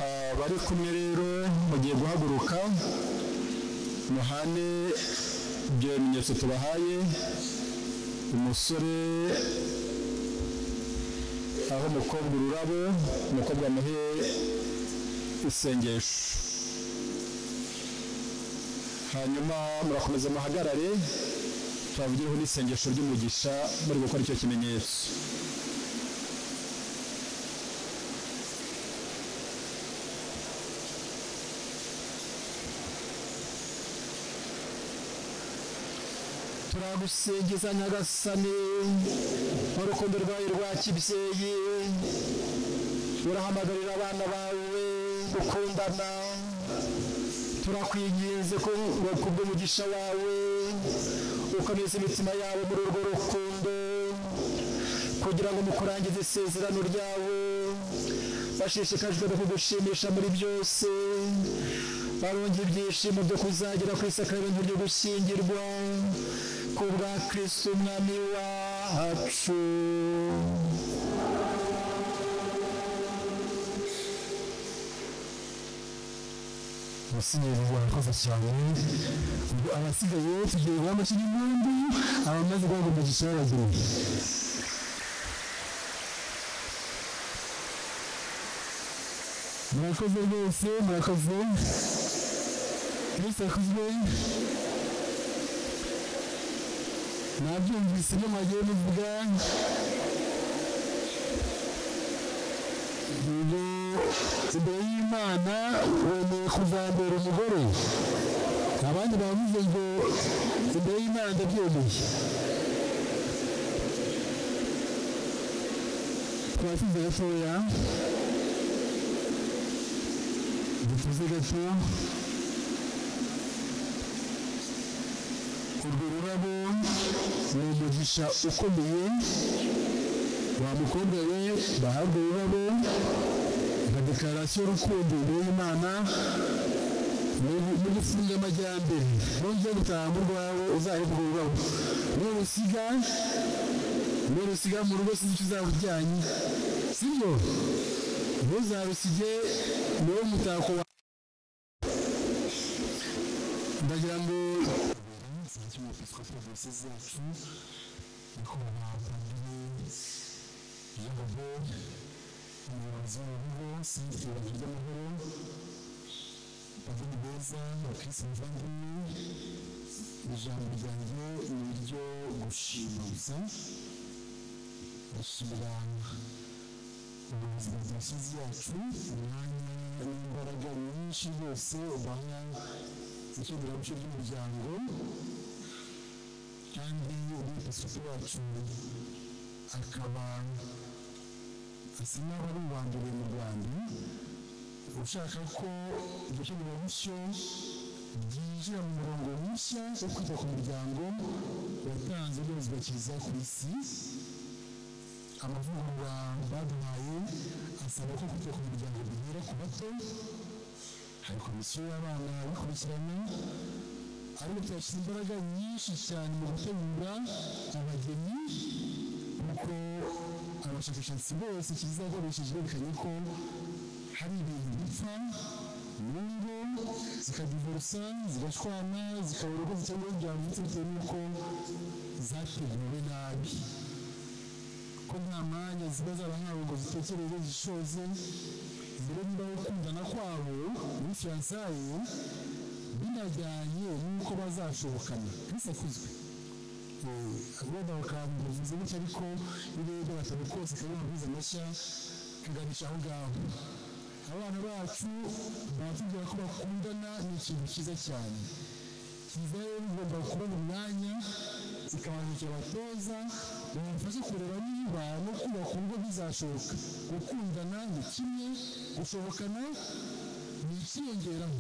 Bari kumwe rero mugiye guhaguruka muhane ibyo bimenyetso tubahaye. Umusore aho umukobwa ururabo, umukobwa amuhe isengesho, hanyuma murakomeza muhagarare tubavugireho n'isengesho ry'umugisha muri gukora icyo kimenyetso. Turagusingiza Nyagasani mu rukundo rwawe rwa kibyeyi, urahamagarira abana bawe gukundana. Turakwinginze ko kubw'umugisha wawe ukomeza imitima yabo muri urwo rukundo, kugira ngo mu kurangiza isezerano ryawe bashishikajwe no kugushimisha muri byose, baronke ibyishimo byo kuzagera ku isakaramentu ryo gushyingirwa ku bwa Kristo Umwami wacu. Musenyeri warakoze cyane. Ubwo abasigaye tugiye guha amashyi y'impundu abamaze guhabwa umugisha w'abageni. Murakoze rwose, murakoze. Kristo akuzwe. Nabyumvise ibyo mwagiye muvuga, ngo imbere y'Imana wemeye kuzambera umugore. Abandi bavuze ngo imbere y'Imana ndabyemeye. Twasize gatoya, dutuze gato. Urwo rurabo ni umugisha ukomeye. Wa mukobwa we bahabwa ururabo nka dekarasiyo y'urukundo imbere y'Imana no gufunga amajyambere. Nujya gutaha mu rwawe uzahabwa ururabo, nurusiga mu rugo sinzi icyo uzaba ujyanye, sibyo? Ntuzarusige, niwo mutako wawe. Ndagira ngo umuyobozi w'urugo sentire ry'amahoro, padiri beza, abakristo bavandimwe, ijambo ryanjye ni iryo gushima gusa. Ndashimira ubuyobozi bwa diyosezi yacu umwanya n'imbaraga nyinshi rwose baha ikenderamuco ry'umuryango, kandi umwepiskopi wacu akaba asa n'aho ari uwa mbere mu Rwanda ushaka ko iryo keneramuco ryinjira mu murongo mushya wo kwita ku muryango watanze ubuyobozi bwa Kiliziya ku isi. Amavugurura baduhaye asaba ko kwita ku muryango bihera ku bato. Hari komisiyo y'abana bakurikirana, ariko tuyashyize imbaraga nyinshi cyane mu gutegura abageni, kuko abashakashatsi bose Kiliziya yakoresheje berekanye ko hari ibintu bipfa mu ngo, zikadivorusa, zigashwana, zikabura uko zikemura ibyavutse bitewe n'uko zateguwe nabi, ko nta mwanya ziba zarahawe ngo zitekereze, zishoze, zirebe niba gukundana kwabo muri fiyansaye binajyanye n'uko bazashobokana. Kristo akuzwe. Wenda bakambuza gutya, ariko iyo urebye agatabo kose kari amabwiriza mashya kaganisha aho ngaho. Abana bacu baratubwira ko bakundana ni ikintu cyiza cyane. Kiliziya rero igomba kubona umwanya ikabandikira abatoza babafashe kureba niba no kubaka urugo bizashoboka. Gukundana ni kimwe, gushobokana ni ikiyongeraho.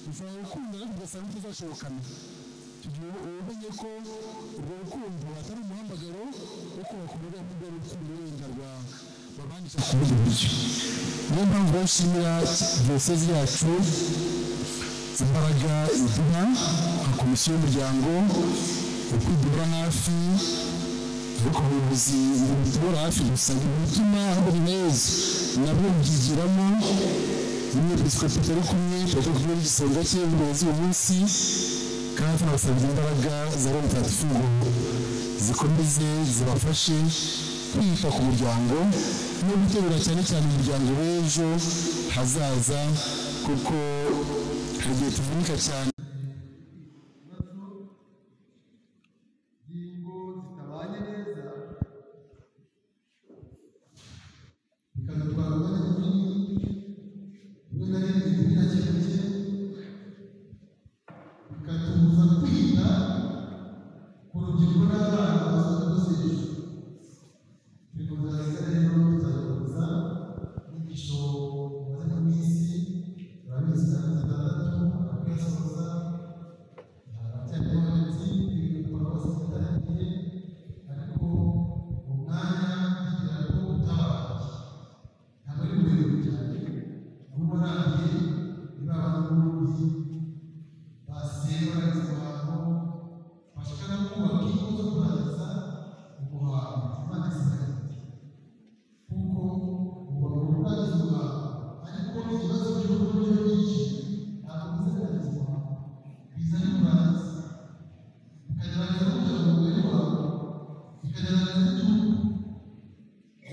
Ushobora gukundana ariko ugasanga utazashobokana. Tugiye umenye ko urwo rukundo atari umuhamagaro wo kubaka urugo, ahubwo ari urukundo wenda rwa babandisha ku bundi buryo. Niyo mpamvu bashimira diyosezi yacu imbaraga iduha nka komisiyo y'umuryango, ukwidura hafi, ariko ubuyobozi ntibutubura hafi gusa, ntibutuma ahubwo ni neza nabwo bubyigiramo. Y'umwepiskopi turi kumwe, turi kumwe n'igisonga cye umuyobozi uyu munsi, kandi tunabasabye imbaraga za Roho Mutagatifu ngo zikomeze zibafashe kwita ku muryango no gutegura cyane cyane umuryango w'ejo hazaza, kuko hari igihe tuvunika cyane. Ingo zitabanye neza bikadutwara umwanya munini, rimwe na rimwe ntibinakemuke, bikatubuza kwita ku rubyiruko n'abana bazaza ejo. Turi mu nzira rero, tuzakomeza inyigisho mumaze mu minsi, turabizi, amezi 6 turasoza. Hagati ariko umwanya kugira ngo utabaye ntabwo ari muremure cyane, ahubwo urangiye niba abantu b'ubundi basiye barangiza umuhango, bashaka no kubaka ingo zo kurangiza umuhango. Imana isirayeli, kuko ubu urangiza umuhango, ariko ibibazo by'urugo byo byinshi ntabwo biza birangiza umuhango, biza bikurangiza, bikagerageza n'umuryango mugari wawe, bikagerageza n'igihugu.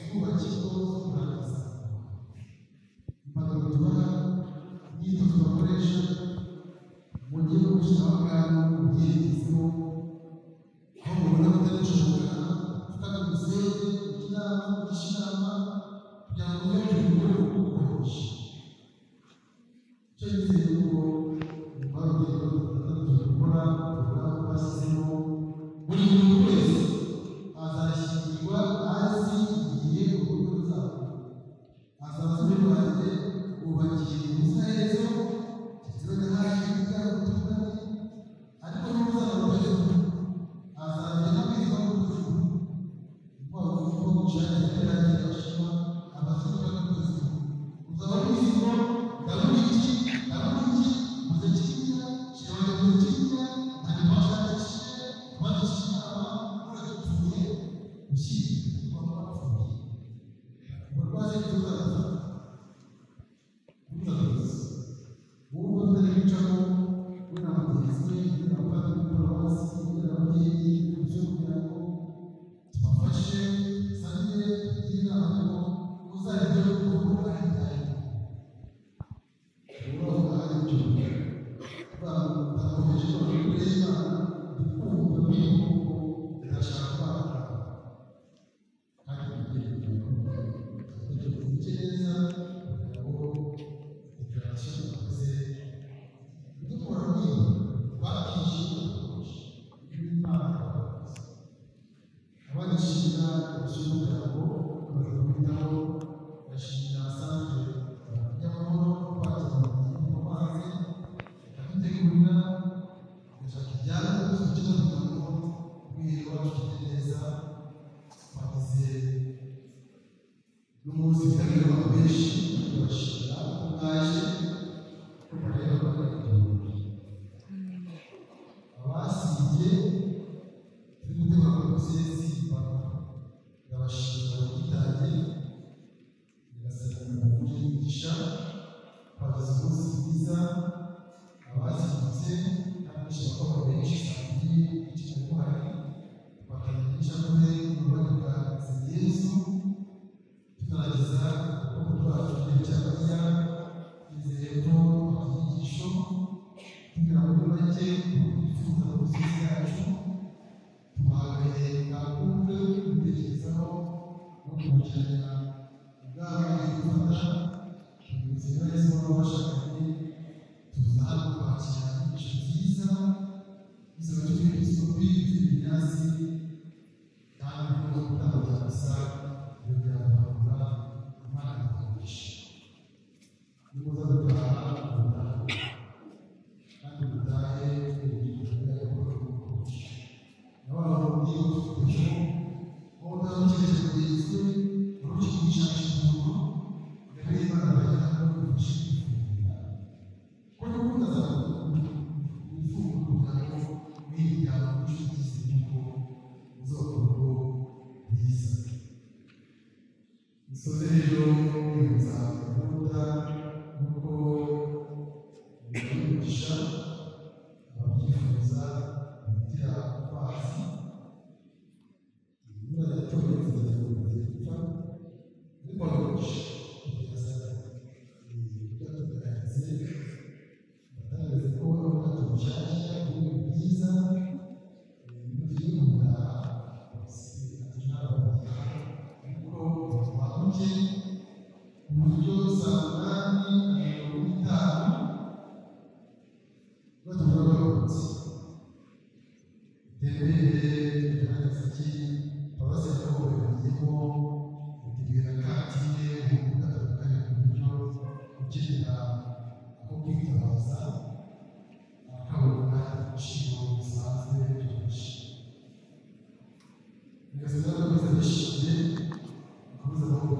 Kubaka ingo zo kurangiza, impanuro tubaha, imyitozo bakoresha, mujye mushyiraho akantu mubyerekezeho, aho mubona mutari gushobokana, gufata umusenyi, ujya inama, ugisha inama, kugira ngo mujye mu gukoresha icyo nizeye yuko nyuma y'urugendo 6 gukora porogaramu bashyizemo, buri muntu wese azashyingirwa azi igihe urugo ruzaba, azaba azi urugo rwanjye wubakiye ubuziraherezo, ndetse hafi y'ibyago tuvugane, ariko n'uzaba rugezweho azajya amabwiriza y'ubuzima uko gushakira yarangiye bashima abashyingirwa n'ubuzima uzaba ubizi ngo ndabona iki, ndabona iki, muze kiriya, kirabona muze kiriya, ntabwo twashaka kiriya, twagisha inama, none dupfuye gushyingirwa bapfuye uburwayi tuzabufata tuzabuzi wowe utari gucamo, we na mugenzi we, we na padiri w'iparuwasi, we n'ababyeyi b'ibyo, kugira ngo tubafashe dusangire, tugire inama, ariko uzajye ukora ibyawe uravuga ibyo turakomeje kuri Imana, ndikumva biri kuko ndashaka kubana kandi tugiye neza kugira ngo dekarasiyo twakoze dukora niba twakishyuye Imana twakoze. Abadushinga komisiyo y'umuryango bamaze kubitaho, bashimira santere y'amahoro kwakira mu mazi, bakadutegurira, bagashaka ibyangombwa byose dukenera kugira ngo umwiherero wacu ugende neza. Twagize n'umunsi witabiriwe abantu benshi, tubashimira ko mwaje, ko mureba 1000. Abasibye turi gutegura komisiyo, ndabashimira ubwitange, nyagasani mukuje imigisha. Twagize umunsi mwiza, abazindutse kandi bishima ko abantu benshi saa 2:15 muhari, twatangiye ishapule mu bwa Yesu, tutarageza ukuboko kwacu igihe cya Mariya, twizeye ko twagize inyigisho tugira muri make twifuza komisiyo yacu, tuhagaye bwa couple kubitekerezaho no kubukiranya ubwabo gufata inzira neza n'abashakanye. Tuza hano kwakira inyigisho nziza izo by'episkopi by'ibinyazi, kandi no gutanga gusa biragabura. Imana ikagurisha nimuza gutaha, mutahe kandi mutahe na wa wundi ufite ejo wowe utazi icyerekezo mugenzi we.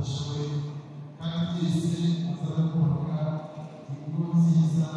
umugisha we, kandi twese azaza kubaka ingo nziza.